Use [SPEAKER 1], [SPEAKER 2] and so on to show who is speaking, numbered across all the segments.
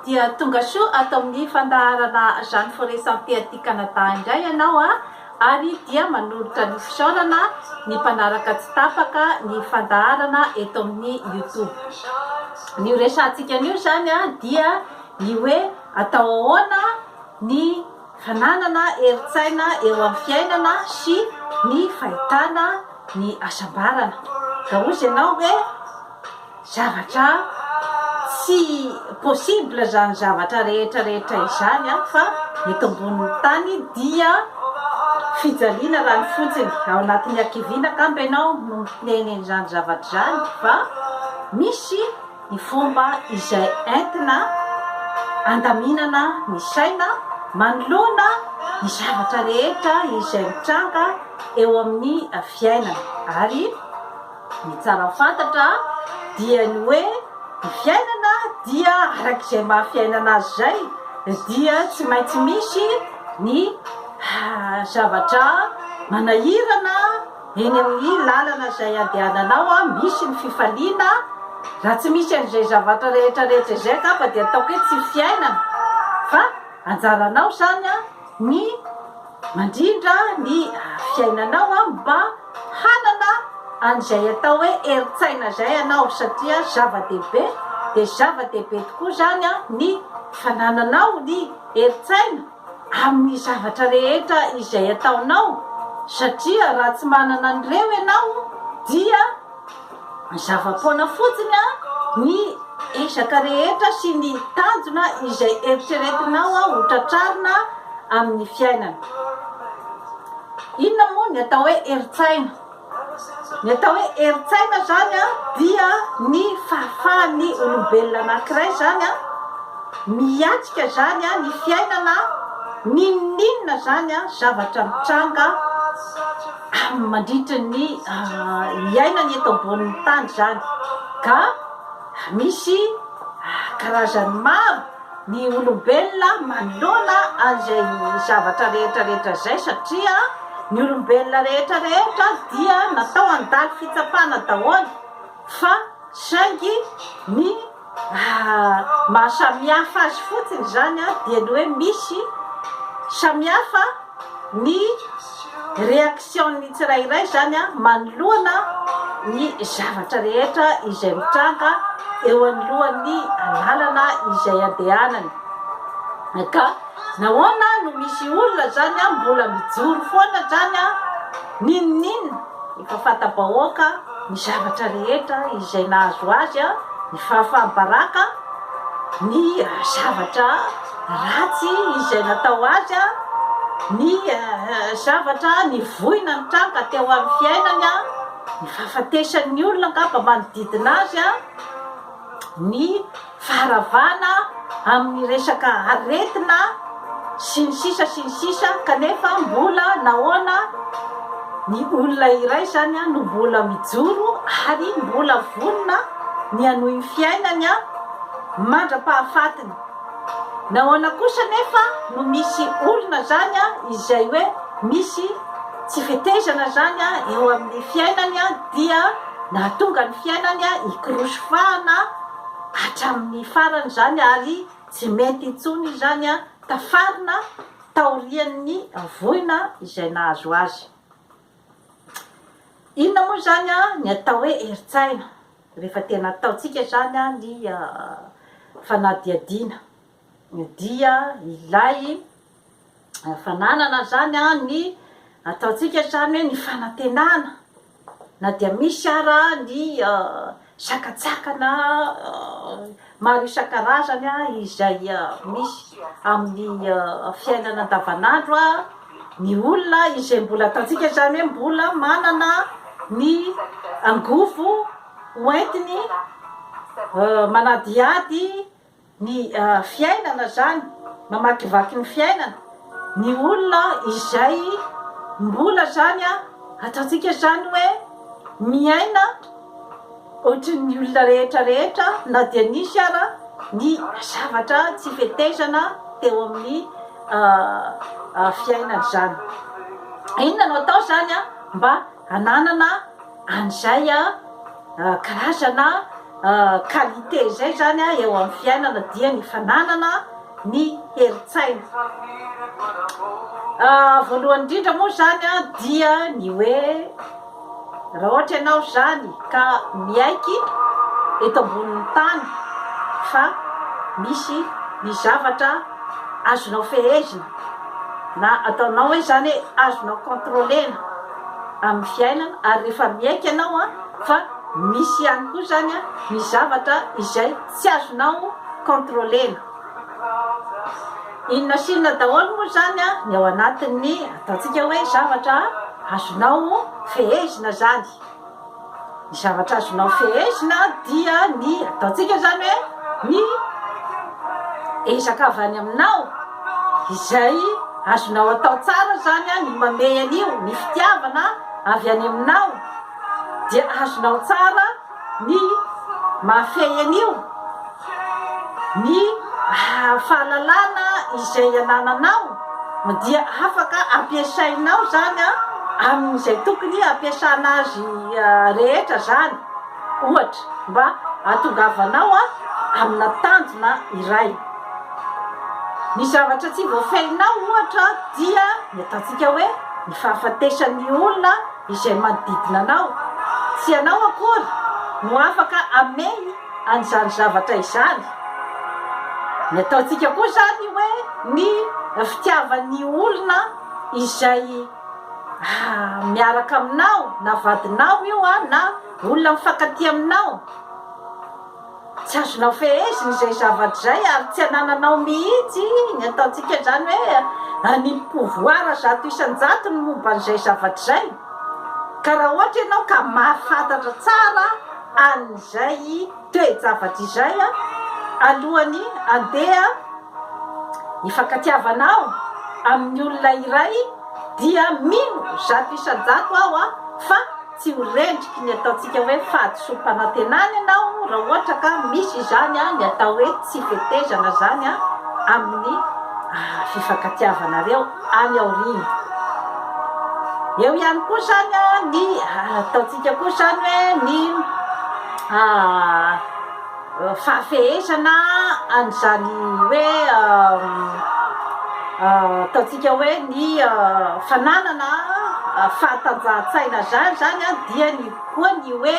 [SPEAKER 1] dia tonga soa ato amin'ny fandaharana Jeanne Forêt Santé aty Canada indray ianao a, ary dia manolotra ny fisaorana ny mpanaraka tsy tapaka ny fandaharana eto amin'ny YouTube. Ny ho resahantsika anio izany dia ny hoe atao ahoana ny fananana herin-tsaina eo amin'ny fiainana sy ny fahitana ny hasambarana. Ka hozy ianao hoe Zavatra tsy possible izany zavatra rehetra rehetra izany an, fa eto ambonin'ny tany dia fijaliana rano fotsiny, ao anatin'ny hakiviana angamba ianao no miteny an'izany zavatra izany fa misy ny fomba izay entina andaminana ny saina manoloana ny zavatra rehetra izay mitranga eo amin'ny fiainana ary Ny tsara ho fantatra dia ny hoe ny fiainana dia araka izay maha fiainana azy izay dia tsy maintsy misy ny zavatra manahirana eny amin'ny lalana izay andehananao, misy ny fifaliana, raha tsy misy an'izay zavatra rehetra rehetra izay angamba dia ataoko hoe tsy fiainana fa anjaranao izany ny mandrindra ny fiainanao mba hanana an'izay atao hoe herin-tsaina izay ianao satria zava-dehibe dia zava-dehibe tokoa izany ny fanananao ny herin-tsaina amin'ny zavatra rehetra izay ataonao satria raha tsy manana an'ireo ianao dia Zava-poana fotsiny ny ezaka rehetra sy ny tanjona izay eritreretinao ho tratrarina amin'ny fiainana. Inona moa ny atao hoe herin-tsaina? Ny atao hoe herin-tsaina izany dia ny fahafahan'ny olombelona anankiray izany miatrika izany ny fiainana n'inon'inona izany zavatra mitranga mandritra ny iainany eto ambonin'ny tany izany ka misy karazany maro ny olombelona manoloana an'izay zavatra rehetra rehetra izay satria ny olombelona rehetra rehetra dia natao handalo fitsapana daholo fa saingy ny maha samihafa azy fotsiny izany dia ny hoe misy samihafa ny réaction-n'ny tsirairay izany manoloana ny zavatra rehetra izay mitranga eo anoloan'ny lalana izay andehanany. Ka nahoana no misy olona izany mbola mijoro foana izany n'inon'inona efa fanta-bahoaka ny zavatra rehetra izay nahazo azy, ny fahafaham-baraka, ny zavatra ratsy izay natao azy, ny zavatra nivoina nitranga teo amin'ny fiainany, ny fahafatesan'ny olona angamba manodidina azy, ny faharavana amin'ny resaka aretina sy ny sisa sy ny sisa kanefa mbola nahoana ny olona iray izany no mbola mijoro ary mbola vonona ny hanohy ny fiainany mandra-pahafatiny. Nahoana kosa anefa no misy olona izany izay hoe misy tsy fetezana izany eo amin'ny fiainany dia nahatonga ny fiainany hikorosofahana hatramin'ny farany izany ary tsy mety intsony izany tafarina taorian'ny voina izay nahazo azy. Inona moa izany ny atao hoe herin-tsaina? Rehefa tena ataontsika izany ny fanadihadiana dia ilay fananana izany ny ataontsika izany hoe ny fanantenana na dia misy ara ny sakantsakana maro isan-karazany izay misy amin'ny fiainana andavanandro, ny olona izay mbola ataontsika izany hoe mbola manana ny angovo hoentiny manadihady Ny fiainana izany, mamakivaky ny fiainana, ny olona izay mbola izany ataontsika izany hoe miaina ohatran'ny olona rehetra rehetra na dia nisy ara ny zavatra tsy fetezana teo amin'ny fiainana izany. Inona no atao izany mba hananana an'izay karazana. qualité izay izany eo amin'ny fiainana dia ny fananana ny herin-tsaina. Voalohany indrindra moa izany dia ny hoe raha ohatra ianao izany ka miaiky eto ambonin'ny tany fa misy ny zavatra azonao fehezina na ataonao hoe izany hoe azonao contrôler-na amin'ny fiainana ary rehefa miaiky ianao fa misy ihany koa izany ny zavatra izay tsy azonao contrôler-na. Inona sy inona daholo moa izany ny ao anatin'ny ataontsika hoe zavatra azonao fehezina izany? Ny zavatra azonao fehezina dia ny ataontsika izany hoe ny ezaka avy any aminao izay azonao atao tsara izany ny mamehy an'io, ny fitiavana avy any aminao dia azonao tsara ny mahafehy an'io, ny fahalalana izay anananao dia afaka ampiasainao izany amin'izay tokony hampiasana azy rehetra izany, ohatra mba hahatongavanao amina tanjona iray. Ny zavatra tsy voafehinao ohatra dia ny ataontsika hoe ny fahafatesan'ny olona izay manodidina anao. Tsy ianao akory no afaka hamehy an'izany zavatra izany. Ny ataontsika koa izany hoe ny fitiavan'ny olona izay miaraka aminao, na vadinao io na olona mifankatia aminao. Tsy azonao fehezina izay zavatra izay ary tsy anananao mihitsy ny ataontsika izany hoe ny pouvoir 100% ny momba an'izay zavatra izay. Ka raha ohatra ianao ka mahafantatra tsara an'izay toe-javatra izay alohan'ny handeha hifankatiavanao amin'ny olona iray dia mino 100% aho fa Tsy ho rendriky ny ataontsika hoe fahadisoam-panantenana ianao raha ohatra ka misy izany ny atao hoe tsy fetezana izany amin'ny fifankatiavanareo any aoriana. Eo ihany koa izany ny ataontsika koa izany hoe ny fahafehezana an'izany hoe ataontsika hoe ny fananana fahatanjahan-tsaina izany izany dia ny koa ny hoe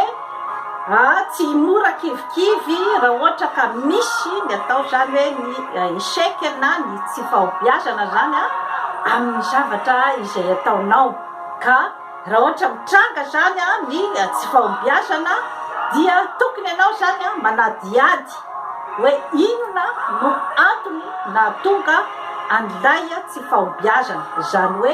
[SPEAKER 1] tsy mora kivikivy raha ohatra ka misy ny atao izany hoe ny échec na ny tsy fahombiazana izany amin'ny zavatra izay ataonao ka Raha ohatra mitranga izany ny tsy fahombiazana dia tokony ianao izany manadihady hoe inona no antony nahatonga an'ilay tsy fahombiazana. Izany hoe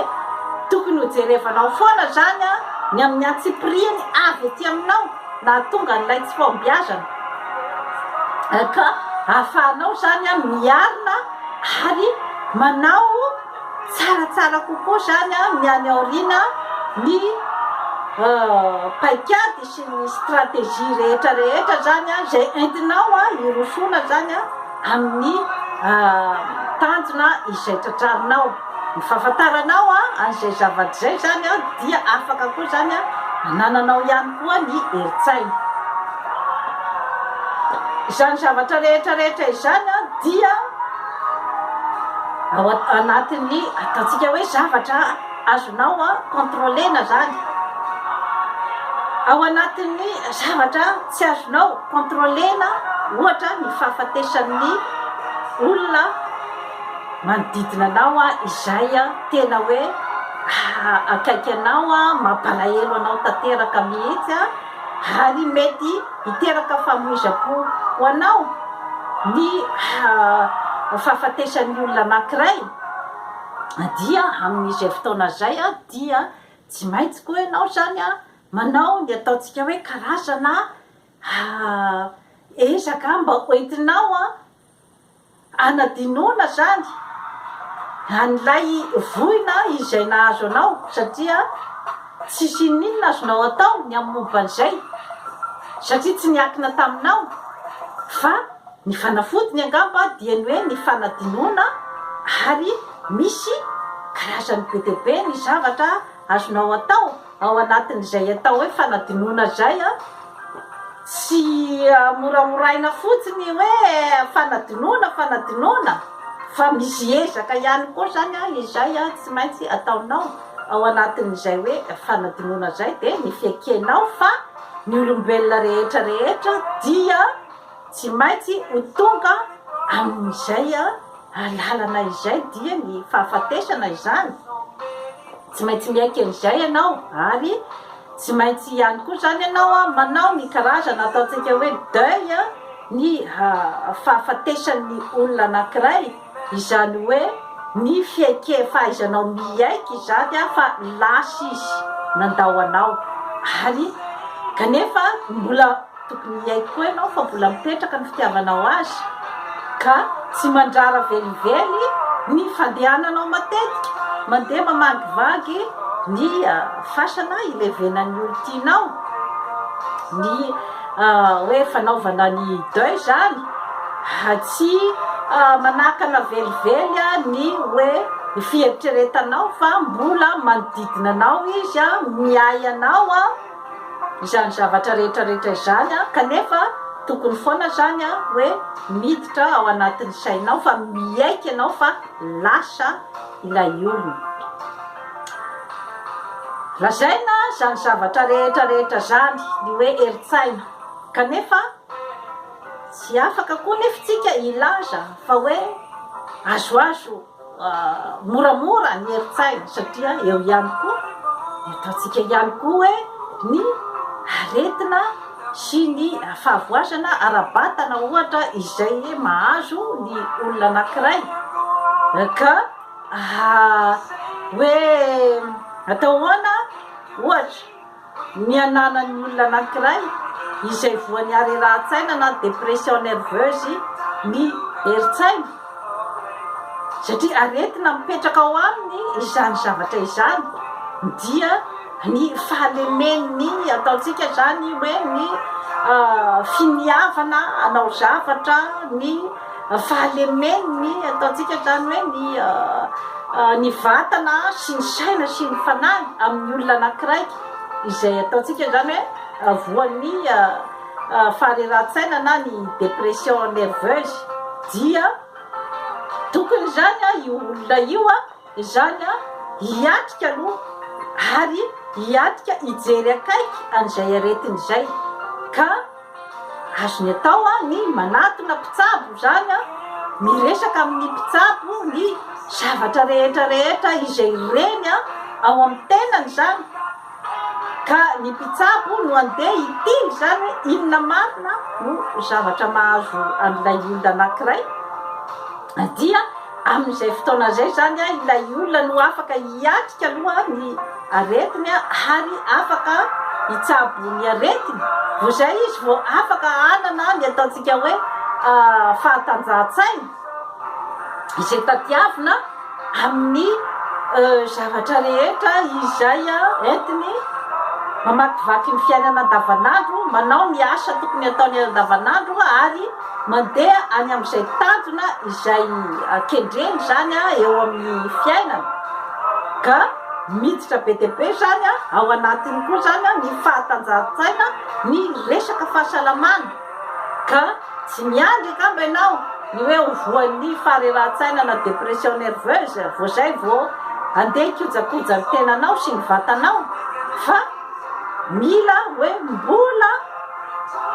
[SPEAKER 1] tokony hojerevanao foana izany ny amin'ny antsipiriany avy aty aminao nahatonga an'ilay tsy fahombiazana ka ahafahanao izany miarina ary manao Tsaratsara kokoa izany ny any aoriana ny paikady sy ny stratégie rehetra rehetra izany izay entinao hirosoana izany amin'ny tanjona izay tratrarinao. Ny fahafantaranao an'izay zavatra izay izany dia afaka koa izany anananao ihany koa ny herin-tsaina. Izany zavatra rehetra rehetra izany dia Ao anatin'ny ataontsika hoe zavatra azonao contrôler-na izany. Ao anatin'ny zavatra tsy azonao contrôler-na ohatra ny fahafatesan'ny olona manodidina anao izay tena hoe akaiky anao, mampalahelo anao tanteraka mihitsy. ary mety hiteraka famoizam-po ho anao ny fahafatesan'ny olona anankiray, dia amin'izay fotoana izay dia tsy maintsy koa ianao izany manao ny ataontsika hoe karazana ezaka mba hoentinao Anadinoana izany an'ilay voina izay nahazo anao satria tsisy inon'inona azonao atao ny amin'ny momba an'izay satria tsy niankina taminao fa ny fanafodiny angamba dia ny hoe ny fanadinoana ary misy karazany be dia be ny zavatra azonao atao ao anatin'izay atao hoe fanadinoana izay an. Tsy moramoraina fotsiny hoe fanadinoana fanadinoana fa misy ezaka ihany koa izany izay tsy maintsy ataonao ao anatin'izay hoe fanadinoana izay dia ny fiekenao fa ny olombelona rehetra rehetra dia tsy maintsy ho tonga amin'izay lalana izay dia ny fahafatesana izany. Tsy maintsy miaiky an'izay ianao ary tsy maintsy ihany koa izany ianao manao ny karazana ataontsika hoe deuil ny fahafatesan'ny olona anankiray, izany hoe ny fiaike fahaizanao miaiky izany fa lasa izy nandao anao ary kanefa mbola Tokony hiaiky koa ianao fa mbola mipetraka ny fitiavanao azy, ka tsy mandrara velively ny fandehananao matetika mandeha mamangivangy ny fasana ilevenan'ny olon-tianao. Ny hoe fanaovana ny deuil izany tsy manakana velively ny hoe fieritreretanao fa mbola manodidina anao izy, miahy anao. izany zavatra rehetra rehetra izany an, kanefa tokony foana izany an hoe miditra ao anatin'ny sainao fa miaiky ianao fa lasa ilay olona. Lazaina izany zavatra rehetra rehetra izany ny hoe herin-tsaina kanefa tsy afaka koa nefa tsika hilaza fa hoe azoazo moramora ny herin-tsaina satria eo ihany koa ny ataontsika ihany koa hoe ny aretina sy ny fahavoazana ara-batana ohatra izay mahazo ny olona anankiray ka hoe atao ahoana ohatra Ny ananan'ny olona anankiray izay voan'ny harerahan-tsaina na dépression nerveuse ny herin-tsaina, satria aretina mipetraka ao aminy izany zavatra izany, dia ny fahalemen'ny ataontsika izany hoe ny finiavana hanao zavatra, ny fahalemen'ny ataontsika izany hoe ny ny vatana sy ny saina sy ny fanahy amin'ny olona anankiray izay ataontsika izany hoe voan'ny faharerahan-tsaina na ny dépression nerveuse dia tokony izany io olona io izany hiatrika aloha ary hiatrika hijery akaiky an'izay aretina izay ka Azony atao ny manatona mpitsabo izany, miresaka amin'ny mpitsabo ny zavatra rehetra rehetra izay reny ao amin'ny tenany izany, ka ny mpitsabo no andeha hitily izany hoe inona marina no zavatra mahazo an'ilay olona anankiray, dia amin'izay fotoana izay izany ilay olona no afaka hiatrika aloha ny aretiny ary afaka hitsabo ny aretiny, vao izay izy vao afaka hanana ny ataontsika hoe fahatanjahan-tsaina izay tadiavina amin'ny zavatra rehetra izay entiny mamakivaky ny fiainana andavanandro, manao ny asa tokony hataony andavanandro ary Mandeha any amin'izay tanjona izay kendreny izany eo amin'ny fiainana ka miditra be dia be izany ao anatiny koa izany ny fahatanjahan-tsaina, ny resaka fahasalamana ka tsy miandry angamba ianao ny hoe ho voan'ny faharerahan-tsaina na dépression nerveuse vao izay vao handeha hikojakoja ny tenanao sy ny vatanao fa Mila hoe mbola,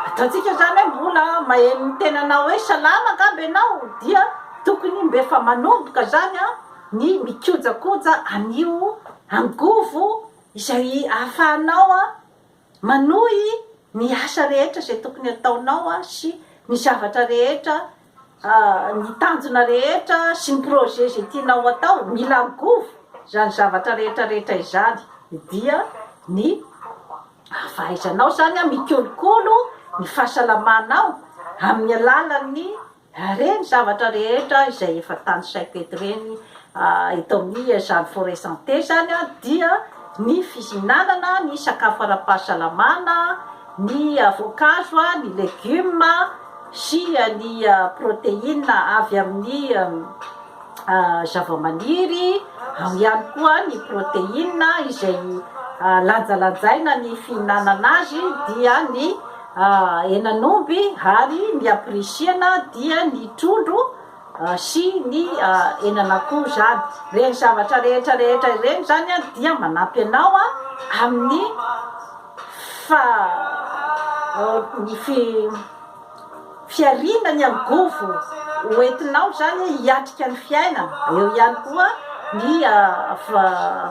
[SPEAKER 1] ataontsika izany hoe mbola maheno ny tenanao hoe salama angamba ianao dia tokony mba efa manomboka izany ny mikojakoja an'io angovo izay ahafahanao manohy ny asa rehetra izay tokony ataonao sy ny zavatra rehetra ny tanjona rehetra sy ny projet izay tianao atao, mila angovo izany zavatra rehetra rehetra izany dia ny fahaizanao izany mikolokolo ny fahasalamanao amin'ny alalan'ny ireny zavatra rehetra izay efa tanisaiko eto ireny eto amin'ny Jeanne Forêt Santé izany dia ny fihinanana ny sakafo ara-pahasalamana, ny voankazo, ny legioma, sy ny protéine avy amin'ny zavamaniry, ao ihany koa ny protéine izay lanjalanjaina ny fihinanana azy dia ny. Henan'omby ary ny ampirisihana dia ny trondro sy ny henan'akoho izany. Ireny zavatra rehetra rehetra ireny izany dia manampy anao amin'ny fa ny fi fihariana ny angovo ho entinao izany hiatrika ny fiainana. Eo ihany koa ny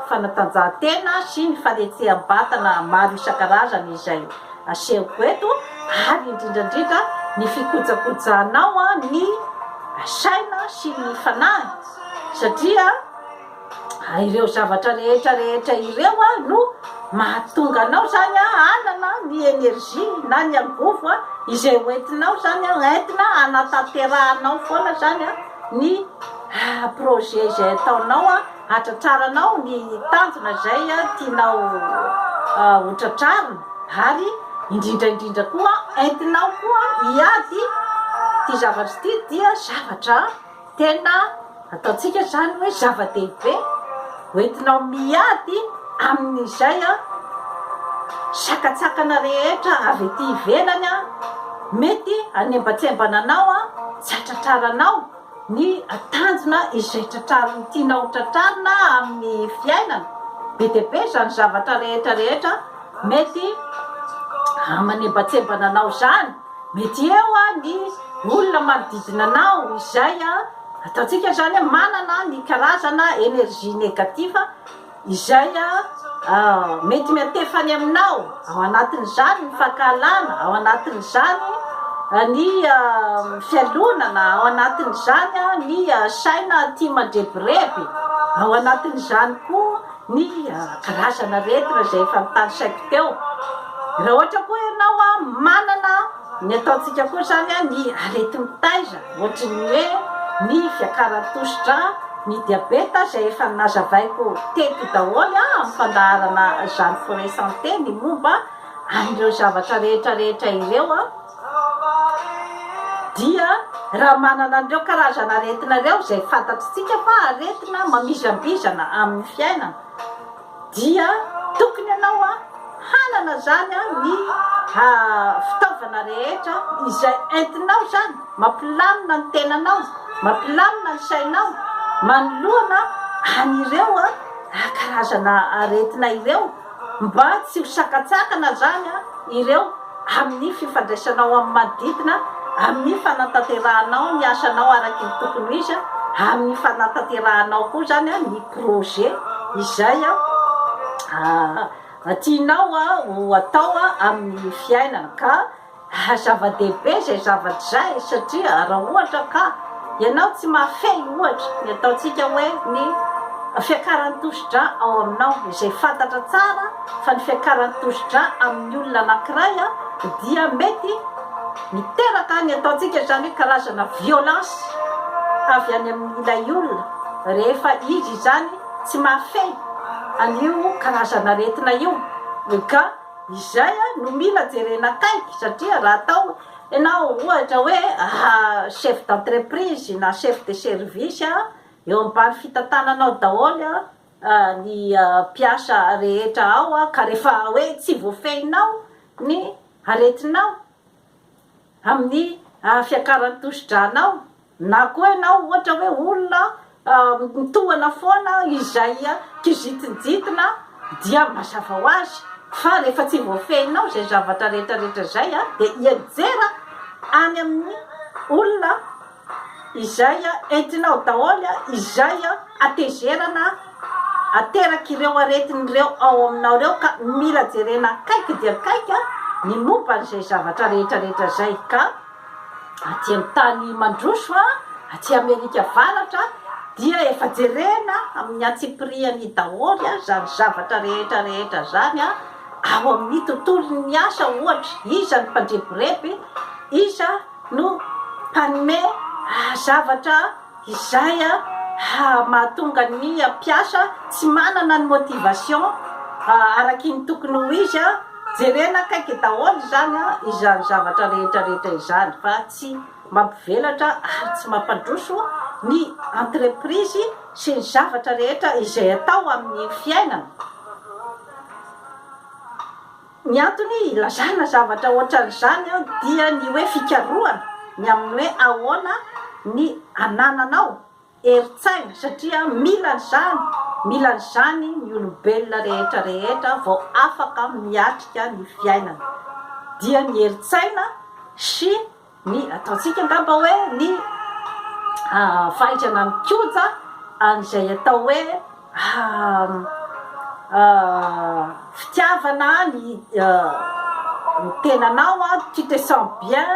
[SPEAKER 1] fanatanjahantena sy ny fanetseham-batana maro isan-karazany izay asehoko eto ary indrindra indrindra ny fikojakojanao ny saina sy ny fanahy satria ireo zavatra rehetra rehetra ireo no mahatonga anao zany hanana ny energie na ny angovo izay hoentinao zany entina hanatanterahanao foana zany ny projet izay ataonao hatratraranao ny tanjona izay tianao ho tratrarina ary indrindra indrindra koa entinao koa hiady ity zavatra ity dia zavatra tena ataontsika izany hoe zava-dehibe hoentinao miady amin'izay sakantsakana rehetra avy ety ivelany mety hanembatsembana anao tsy hatratraranao ny tanjona izay tratrariny tianao ho tratrarina amin'ny fiainana. Be dia be izany zavatra rehetra rehetra mety manembatsembana anao izany. Mety eo ny olona manodidina anao izay ataontsika izany hoe manana ny karazana énergie négative Izay mety miantefa any aminao, ao anatin'izany ny fankahalana, ao anatin'izany ny fialonana, ao anatin'izany ny saina tia mandrebireby, ao anatin'izany koa ny karazana aretina izay efa notanisaiko teo. Raha ohatra koa ianao manana Ny ataontsika koa izany ny areti-mitaiza, ohatry ny hoe ny fiakaran-tosidra, ny diabeta izay efa nazavaiko teto daholo amin'ny fandaharana Jeanne Forêt Santé ny momba an'ireo zavatra rehetra rehetra ireo dia raha manana an'ireo karazana aretina ireo izay fantatritsika fa aretina mamizambizana amin'ny fiainana dia tokony ianao hanana izany ny fitaovana rehetra izay entinao izany mampilamina ny tenanao, mampilamina ny sainao manoloana an'ireo karazana aretina ireo mba tsy ho sakantsakana izany ireo amin'ny fifandraisanao amin'ny manodidina, amin'ny fanatanterahanao ny asanao araky ny tokony ho izy, amin'ny fanatanterahanao koa izany ny projet izay tianao ho atao amin'ny fiainana ka zava-dehibe izay zavatra izay satria raha ohatra ka ianao tsy mahafehy ohatra ny ataontsika hoe ny fiakaran'ny tosidra ao aminao izay fantatra tsara fa ny fiakaran'ny tosidra amin'ny olona anankiray dia mety miteraka ny ataontsika izany hoe karazana violence avy any amin'ilay olona rehefa izy izany tsy mahafehy an'io karazana aretina io ka izay no mila jerena akaiky satria raha atao ianao ohatra hoe chef d'entreprise na chef de service eo ambany fitantananao daholo ny mpiasa rehetra ao ka rehefa hoe tsy voafehinao ny aretinao amin'ny fiakaran'ny tosidranao na koa ianao ohatra hoe olona mitohana foana izay kizitinjitina dia mazava ho azy fa rehefa tsy voafehinao izay zavatra rehetra rehetra izay dia hianjera any amin'ny olona Izay entinao daholo izay hatezerana aterak'ireo aretina ireo ao aminao ireo ka mila jerena akaiky dia akaiky ny momba an'izay zavatra rehetra rehetra izay ka aty amin'ny tany mandroso aty Amerika Avaratra dia efa jerena amin'ny antsipiriany daholo izany zavatra rehetra rehetra izany ao amin'ny tontolon'ny asa ohatra iza ny mpandrebireby iza no mpanome zavatra izay mahatonga ny mpiasa tsy manana ny motivation araky ny tokony ho izy, jerena akaiky daholo izany izany zavatra rehetra rehetra izany fa tsy mampivelatra ary tsy mampandroso ny entreprise sy ny zavatra rehetra izay atao amin'ny fiainana. Ny antony ilazana zavatra ohatran'izany dia ny hoe fikarohana ny amin'ny hoe ahoana ny anananao herin-tsaina satria mila an'izany, mila an'izany ny olombelona rehetra rehetra vao afaka miatrika ny fiainana. Dia ny herin-tsaina sy ny ataontsika angamba hoe ny fahaizana mikoja an'izay atao hoe fitiavana ny tenanao, tu te sens bien,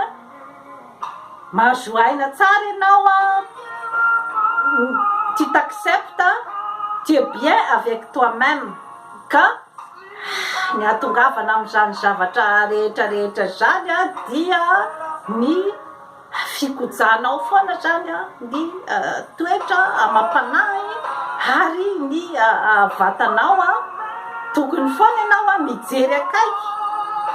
[SPEAKER 1] mahazo aina tsara ianao, tu t'acceptes, tu es bien avec toi même ka ny hahatongavana amin'izany zavatra rehetra rehetra izany dia ny fikojanao foana izany ny toetra amam-panahy ary ny vatanao, tokony foana ianao mijery akaiky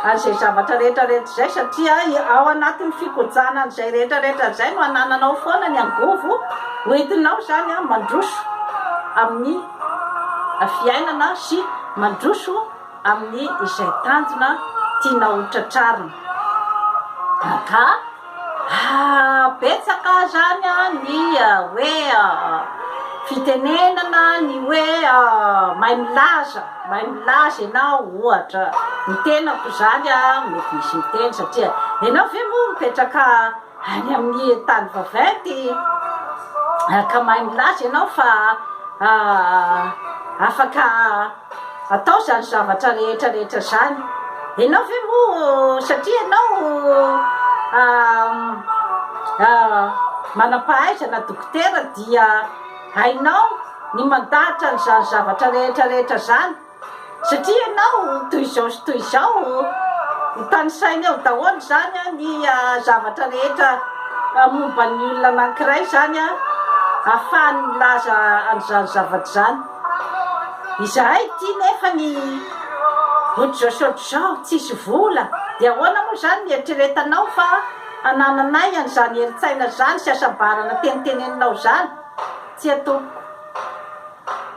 [SPEAKER 1] an'izay zavatra rehetra rehetra izay satria ao anatin'ny fikojana an'izay rehetra rehetra izay no anananao foana ny angovo hoentinao izany mandroso amin'ny fiainana sy mandroso amin'ny izay tanjona tianao ho tratrarina. Ka betsaka zany ny hoe fitenenana, ny hoe mahay milaza, mahay milaza ianao ohatra, ny tenako zany mety misy miteny satria ianao ve moa mipetraka Any amin'ny tany vaventy ka mahay milaza ianao fa afaka atao izany zavatra rehetra rehetra izany. Ianao ve moa satria ianao manam-pahaizana dokotera dia hainao ny mandahatra an'izany zavatra rehetra rehetra izany? Satria ianao toy izao sy toy izao, ho tanisainy eo daholo izany ny zavatra rehetra momba ny olona anankiray izany ahafahany milaza an'izany zavatra izany. Izahay ity nefa ny ohatr'izao sy ohatr'izao, tsisy vola, dia ahoana moa izany ny eritreretanao fa hanananay an'izany herin-tsaina izany sy hasambarana teniteneninao izany? Tsia tompoko.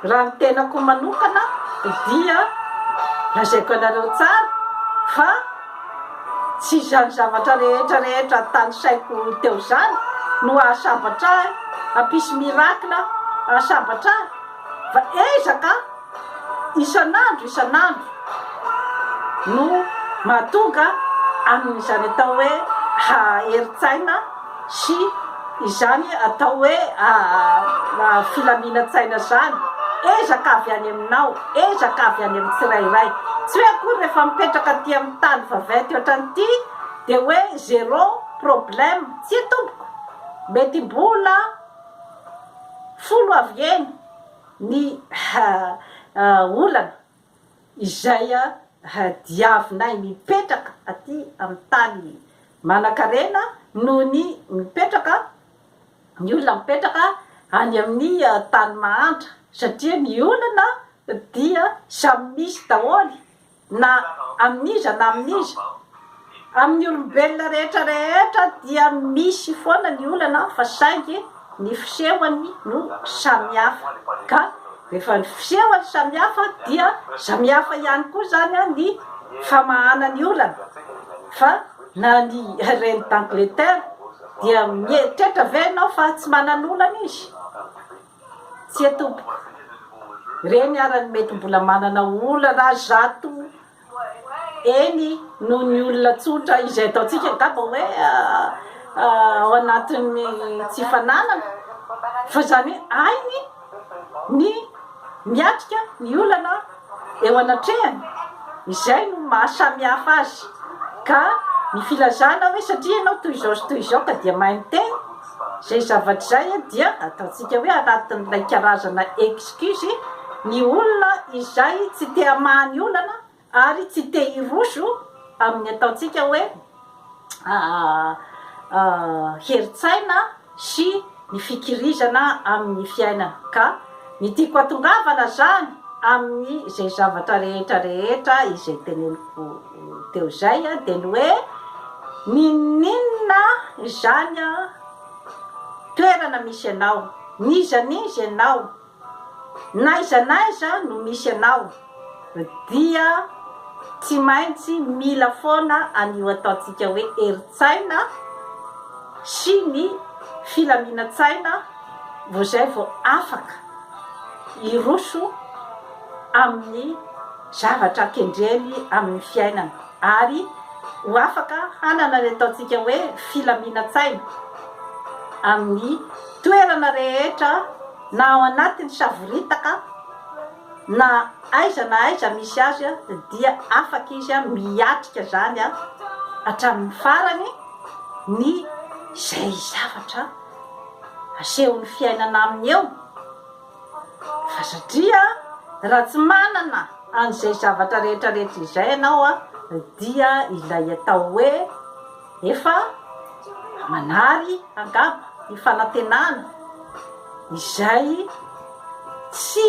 [SPEAKER 1] Raha ny tenako manokana dia lazaiko anareo tsara fa tsy izany zavatra rehetra rehetra tanisaiko teo izany no hahasambatra ahy, hampisy miracle hahasambatra ahy fa ezaka isan'andro isan'andro no mahatonga amin'izany atao hoe herin-tsaina sy izany atao hoe filaminan-tsaina izany, ezaka avy any aminao, ezaka avy any amin'ny tsirairay. Tsy hoe akory rehefa mipetraka aty amin'ny tany vaventy ohatran'ity dia hoe zéro problème, tsia tompoko, mety mbola folo avy eny ny olana izay diavinay mipetraka aty amin'ny tany Manankarena noho ny mipetraka ny olona mipetraka any amin'ny tany mahantra satria ny olana dia samy misy daholo na amin'iza na amin'iza. Amin'ny olombelona rehetra rehetra dia misy foana ny olana fa saingy ny fisehony no samihafa ka rehefa ny fisehony samihafa dia samihafa ihany koa izany ny famahana ny olana. Fa na ny reine d'Angleterre dia mieritreritra ve ianao fa tsy manan'olana izy? Tsia tompoko. Ireny ara no mety mbola manana olana zato eny noho ny olona tsotra izay ataontsika angamba hoe ao anatin'ny tsy fananana. Fa izany hoe hainy ny miatrika ny olana eo anatrehany, izay no maha samihafa azy, ka ny filazana hoe satria ianao toy izao sy toy izao ka dia mahay miteny, izay zavatra izay dia ataontsika hoe anatin'ilay karazana excuse ny olona izay tsy te hamaha ny olana ary tsy te hiroso amin'ny ataontsika hoe herin-tsaina sy ny fikirizana amin'ny fiainana ka ny tiako hatongavana zany amin'ny izay zavatra rehetra rehetra izay teneniko teo izay dia ny hoe n'inon'inona izany toerana misy anao, n'iza n'iza ianao, N'aiza n'aiza no misy anao dia Tsy maintsy mila foana an'io ataontsika hoe herin-tsaina sy ny filaminan-tsaina vao izay vao afaka hiroso amin'ny zavatra kendreny amin'ny fiainana ary ho afaka hanana ny ataontsika hoe filaminan-tsaina amin'ny toerana rehetra na ao anatin'ny savoritaka Na aiza na aiza misy azy dia afaka izy miatrika izany hatramin'ny farany ny izay zavatra asehon'ny fiainana aminy eo fa satria raha tsy manana an'izay zavatra rehetra rehetra izay ianao dia ilay atao hoe Efa manary angamba ny fanantenana izay tsy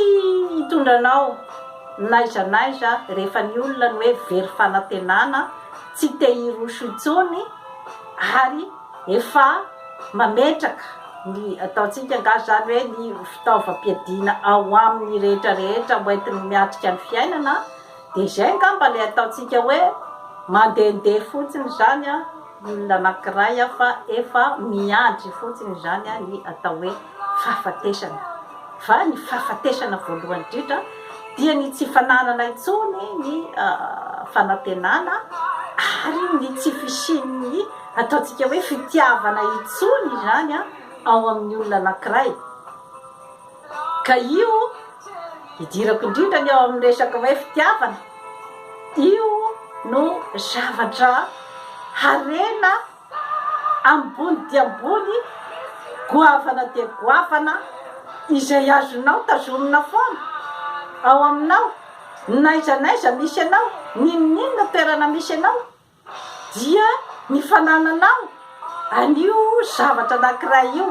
[SPEAKER 1] hitondra anao n'aiza n'aiza rehefa ny olona no hoe very fanantenana, tsy te hiroso intsony ary efa mametraka ny ataontsika angaha izany hoe ny fitaovam-piadiana ao aminy rehetra rehetra hoentiny miatrika ny fiainana. Dia izay angamba ilay ataontsika hoe mandehandeha fotsiny izany ny olona anankiray fa efa miandry fotsiny izany ny atao hoe fahafatesana. Fa ny fahafatesana voalohany indrindra dia ny tsy fananana intsony ny fanantenana ary ny tsy fisian'ny ataontsika hoe fitiavana intsony izany ao amin'ny olona anankiray. Ka io idirako indrindra ny ao amin'ny resaka hoe fitiavana, io no zavatra harena ambony dia ambony, goavana dia goavana izay azonao tazomina foana ao aminao, n'aiza n'aiza misy anao, n'inon'inona toerana misy anao. dia ny fanananao an'io zavatra anankiray io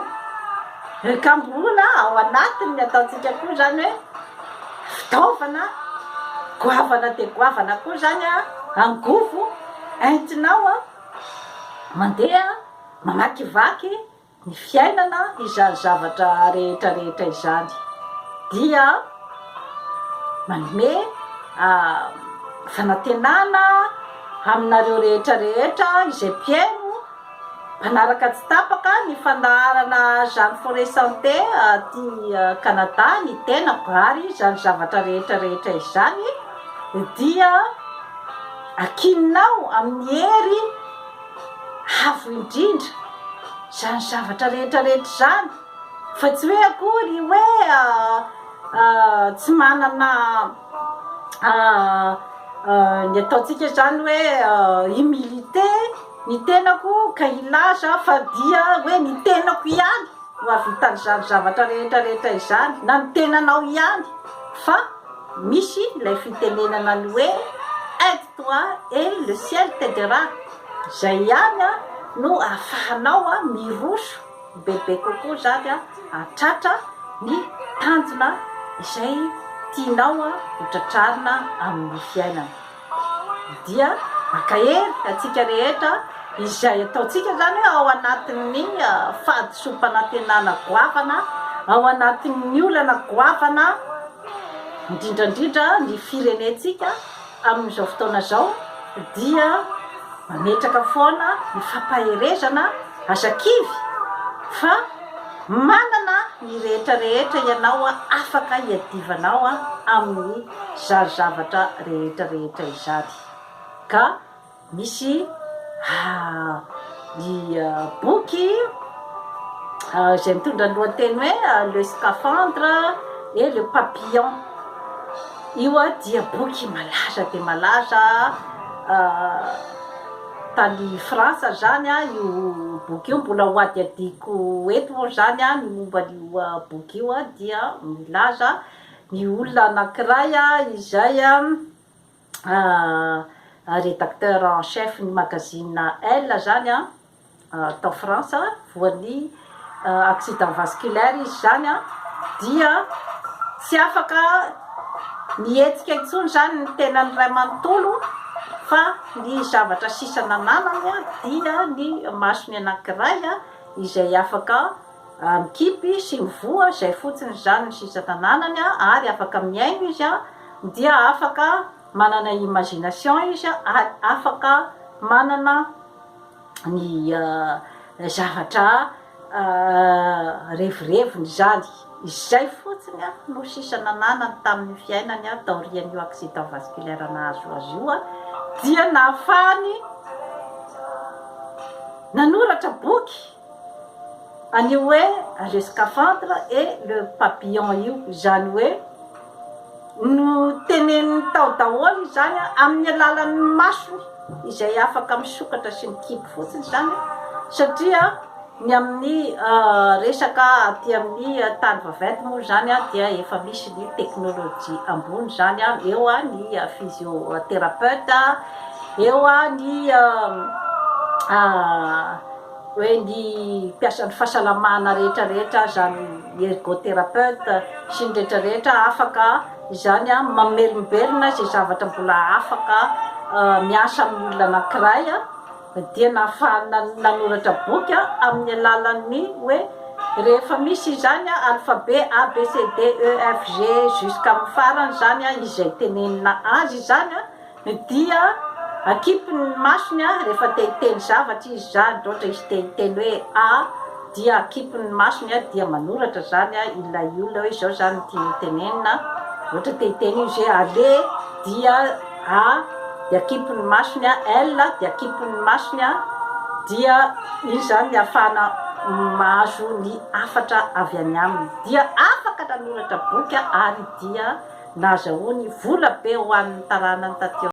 [SPEAKER 1] ka mbola ao anatin'ny ataontsika koa izany hoe fitaovana goavana dia goavana koa izany angovo entinao mandeha mamakivaky Ny fiainana izany zavatra rehetra rehetra izany dia manome fanantenana aminareo rehetra rehetra izay mpihaino, mpanaraka tsy tapaka ny fandaharana Jeanne Forêt Santé aty Canada ny tenako ary izany zavatra rehetra rehetra izany dia akinao amin'ny hery Avo indrindra izany zavatra rehetra rehetra izany fa tsy hoe akory hoe tsy manana ny ataontsika izany hoe humilité ny tenako ka hilaza fa dia hoe ny tenako ihany no hahavitan'izany zavatra rehetra rehetra izany na ny tenanao ihany fa misy ilay fitenenana ny hoe aide toi et le ciel t'aidera, izay ihany no ahafahanao miroso bebe kokoa izany hahatratra ny tanjona izay tianao ho tratrarina amin'ny fiainana. Dia mankahery antsika rehetra izay ataontsika izany hoe ao anatin'ny fahadisoam-panantenana goavana, ao anatin'ny olana goavana, indrindra indrindra ny firenentsika amin'izao fotoana izao dia mametraka foana ny fampaherezana, aza kivy fa manana ny rehetra rehetra ianao afaka hiadivanao amin'ny zary zavatra rehetra rehetra izany ka misy ny boky izay mitondra ny lohateny hoe le scaphandre et le papillon io dia boky malaza dia malaza tany Frantsa izany io boky io, mbola ho hadihadiako eto moa izany ny momba an'io boky io dia milaza ny olona anankiray izay rédacteur en chef ny magazine Elle izany tao Frantsa, voan'ny accident vasculaire izy izany dia tsy afaka nihetsika intsony izany ny tenany iray manontolo fa ny zavatra sisa nananany dia ny masony anankiray izay afaka mikipy sy mivoha, izay fotsiny izany ny sisa nananany ary afaka mihaino izy dia afaka. manana imagination izy ary afaka manana ny zavatra revireviny izany. Izay fotsiny no sisa nananany tamin'ny fiainany taorian'io accident vasculaire nahazo azy io dia nahafahany nanoratra boky an'io hoe Le Scaphandre et le Papillon io, izany hoe noteneniny tao daholo izany amin'ny alalan'ny masony izay afaka misokatra sy mikipy fotsiny izany satria ny amin'ny resaka aty amin'ny tany vaventy moa izany dia efa misy ny teknolojia ambony izany, eo ny physiothérapeute, eo ny hoe ny mpiasan'ny fahasalamana rehetra rehetra izany ergothérapeute sy ny rehetra rehetra afaka izany mamelombelona izay zavatra mbola afaka miasa amin'ny olona anankiray dia nahafahana nanoratra boky amin'ny alalan'ny hoe rehefa misy izany alphabet A B C D E F G jusqu'à amin'ny farany izany izay tenenina azy izany Dia akipiny ny masony rehefa te hiteny zavatra izy izany, ohatra izy te hiteny hoe A dia akipiny ny masony dia manoratra izany ilay olona hoe izao izany no tiany hotenenina, ohatra te hiteny izy hoe aller dia A dia akipiny ny masony, L dia akipiny ny masony dia iny izany ny ahafahana mahazo ny hafatra avy any aminy. Dia afaka nanoratra boky ary dia Nahazahoany vola be ho an'ny taranany taty aoriana.